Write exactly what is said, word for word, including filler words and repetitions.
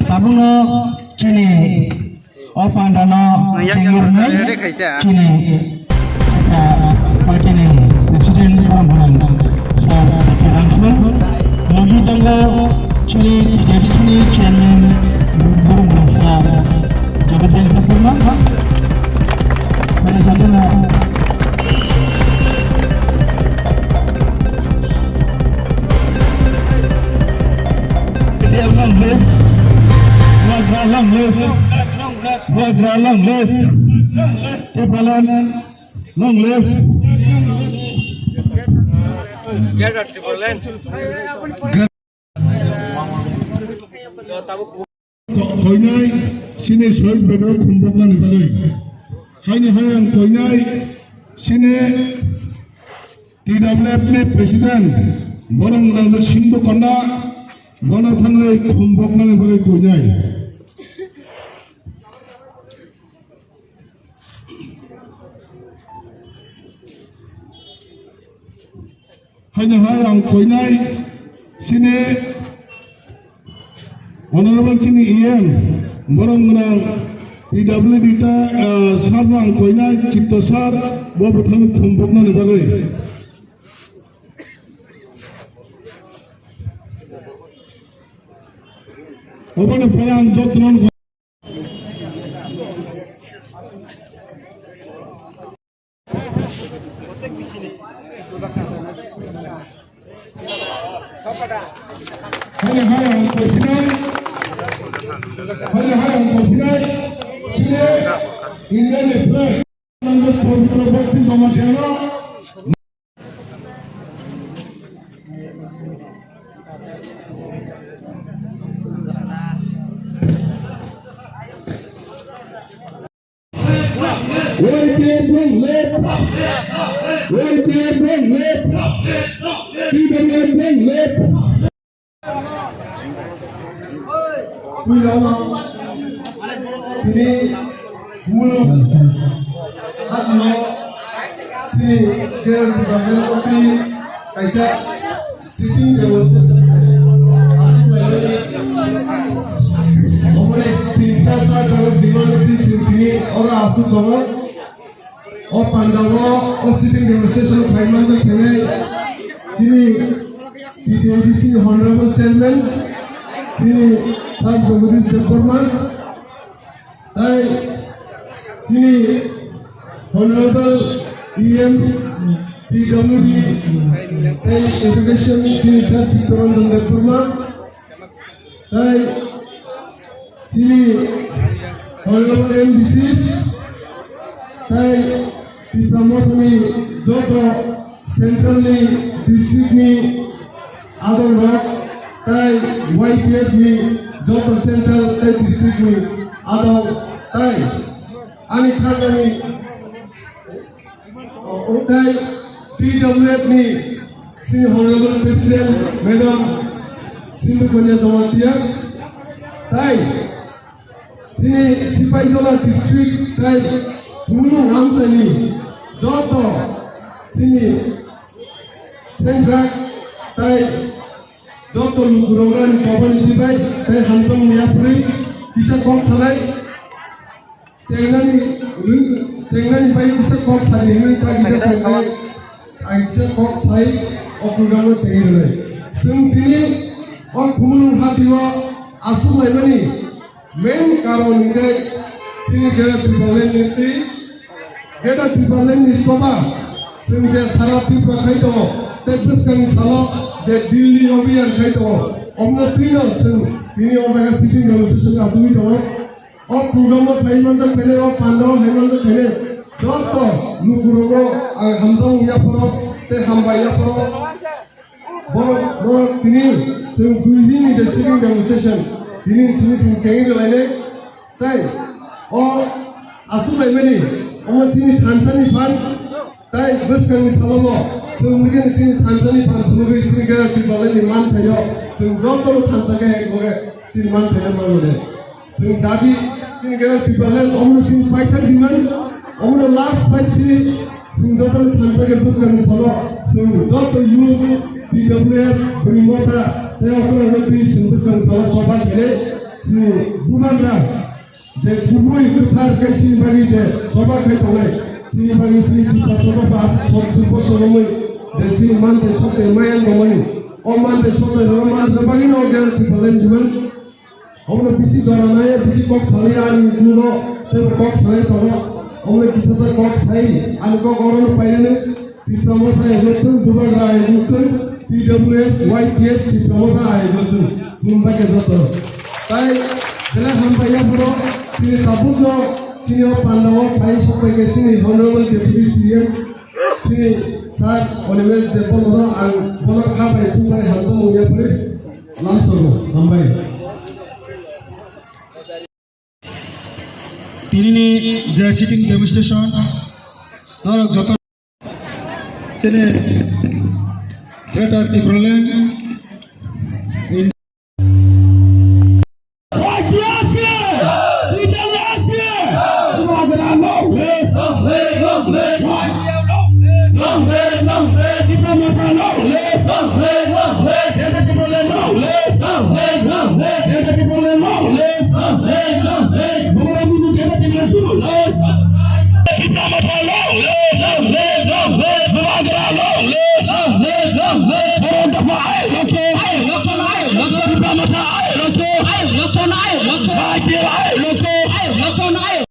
Tabukno chini o pandano chini party ni president borok sir Rangkhol, logi tongo chini T D C ni chairman borok sir Jagadish Debbarma. Long live. Long live. Long live. Long live. Long live. Koinai chini sohid bedro khumboknani bagwi. Haini hai ang koinai chini T W F ni president borok mwnang Sindhu Konda bono thangwi khumboknani bagwi koinai. Haino hai ang koinai chini honorable chini E M borok mwnang P W D ta, ah, sir no ang koinai Chitto sir bo bwthangni khumboknani bagwi. Oboni pore ang jotono Hanya hanya ang kosinai, hanya hanya ang kosinai, sini India ni flag, nanggo pabitra bhakti joma diano. Y T F long live! Y T F long live! T W F long live! Puilano tini muluk hatno sini Greater Tipraland kaisa sitting demonstration aswk laimani. Oboni tinta char tongo, demand tini oro aswk tongo. O pandao o sitting demonstration khlai manjak khenai chini T T A D C Honorable Chairman chini Sir Jagadish Debbarma, tai chini Honorable E M P W D tai Education chini Sir Chittaranjan Debbarma, tai chini Honorable M D Cs, tai Tipra Mothani joto central ni district ni adong rok, tai Y T F ni joto central tai district ni adong, tai ani khajani Otai T W F ni sini Honorable President Madam Sindhu Kanya Jamatia, tai sini Sipaijala District tai Bumung Ramsani joto sini Sengkrak tai joto lukurok ani sobani sipai tai hamsong yapri kisa kok salai. Chengnani, chengnani bai kisa kok sadi hinwi ta kisa kok sai, ang kisa kok sai, o program no chengwi rwnai. Chwng tini o Khumulwng hati o aswk laimani main karon hwnkhe chini Greater Tipraland ni twi, Greater Tipraland ni choba chwng je sara Tripura khai tongo, tei bwskangni salo je Delhi Abhiyan khai tongo, omno twino chwng tini o jaga sitting demonstration achugwi tongo. O program o phai manjak phainai, o pandao hai manjak phainai, joto lukurogo ang hamjakmung yapharo tei hambai yapharo. Borok, borok tini chwng dui din ni je sitting demonstration, tini sini sini chengwi rwlainai. Tei o aswk laimani, omo sini thansa ni phan. Tai bwskangni salomo chwng nini sini thansani phan phunugwi sini Greater Tipraland ni manthaio chwng jotono thansa khe hai khe sini manthaino manmani. Chwng dabi sini Greater Tipraland omono sini paithak di man, omono last fight sini chwng jotono thansa khe bwskangni salo chwng joto youth P W F Bwrwi Motha tei okra no twi chwng bwskang salo choba khainai chini bubagra je kubui kwthar khe chini bagwi je choba khai tongnai, chini bagwi chini Tiprasa dopha aswk sottur bosor romwi je chini mantei sotei maya tongmani, o mantei sotei rok mantei bagwi no organ Tipraland rimani. Omo bisi jora nai, bisi kok salai ani kuno, tei kok salai tongo. Omo kisa sa kok sai, ani kok oro no pairani, Tipra Motha ayuk thung, Bubagra ayuk thung, P W F, Y P F, Tipra Motha ayuk thung, Mumbai ke joto. Tai, belai hambai ya bro, chini tabuk no, chini o panda o, pai sok pai ke chini Honorable Deputy C M, chini Sir Animesh Debbarma no ang bono kha bai, thung bai hamsa mung ya bro. Lamsogo, hambai. Tinini je sitting demonstration, norok joto tini Greater Tipraland in Long live, long live. Long live, long live. Tipra Motha long live. Long live, long live. Delta Tipraland long live. Long live, long live. Delta Tipraland long live. Long live, long live. Bubagra Busu Delta Tipraland long live. Tipra Motha long live. Long live, long live. Bubagra long live. Long live, long live. Borok dopha ayuk lokto. Ayuk lokto, ayuk lokto. Tipra Motha ayuk lokto. Ayuk lokto, ayuk lokto. Bhaitiya ayuk lokto. Ayuk lokto, ayuk.